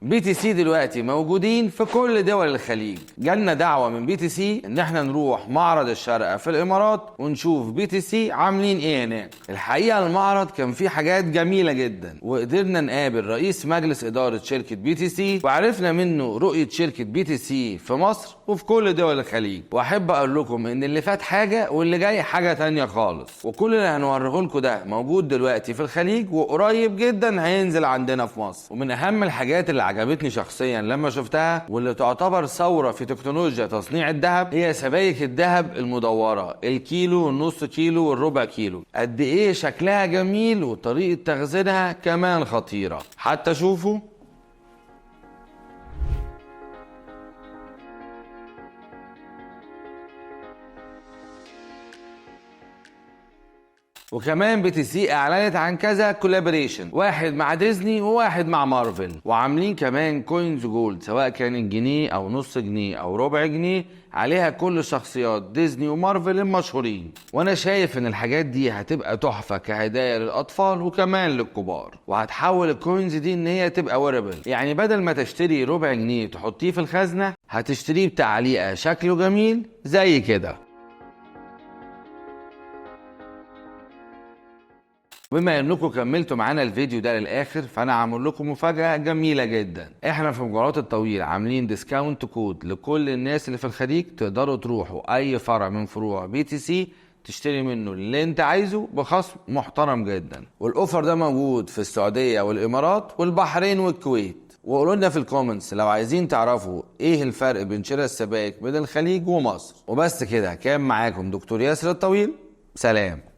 BTC دلوقتي موجودين في كل دول الخليج. جالنا دعوة من BTC ان احنا نروح معرض الشارقة في الامارات ونشوف BTC عاملين ايه هناك. الحقيقة المعرض كان فيه حاجات جميلة جدا، وقدرنا نقابل رئيس مجلس ادارة شركة BTC وعرفنا منه رؤية شركة BTC في مصر وفي كل دول الخليج. واحب اقول لكم ان اللي فات حاجة واللي جاي حاجة تانية خالص، وكل اللي هنوريه لكم ده موجود دلوقتي في الخليج وقريب جدا هينزل عندنا في مصر. ومن اهم الحاجات اللي عجبتني شخصيا لما شفتها واللي تعتبر ثورة في تكنولوجيا تصنيع الذهب هي سبائك الذهب المدورة، الكيلو والنص كيلو والربع كيلو. قد ايه شكلها جميل وطريقة تخزينها كمان خطيرة. حتى شوفوا وكمان BTC اعلنت عن كذا collaboration، واحد مع ديزني وواحد مع مارفل، وعاملين كمان coins gold سواء كان الجنيه او نص جنيه او ربع جنيه عليها كل شخصيات ديزني ومارفل المشهورين. وانا شايف ان الحاجات دي هتبقى تحفة كهدايا للاطفال وكمان للكبار، وهتحول ال coins دي ان هي تبقى wearable، يعني بدل ما تشتري ربع جنيه تحطيه في الخزنة هتشتريه بتعليقة شكله جميل زي كده. بما انكم كملتوا معانا الفيديو ده للاخر فانا عامل لكم مفاجأة جميلة جدا. احنا في مجوهرات الطويل عاملين discount code لكل الناس اللي في الخليج، تقدروا تروحوا اي فرع من فروع BTC تشتري منه اللي انت عايزه بخصم محترم جدا. وال offer ده موجود في السعودية والامارات والبحرين والكويت. وقولوا لنا في ال comments لو عايزين تعرفوا ايه الفرق بين شراء السبائك بين الخليج ومصر. وبس كده، كان معاكم دكتور ياسر الطويل، سلام.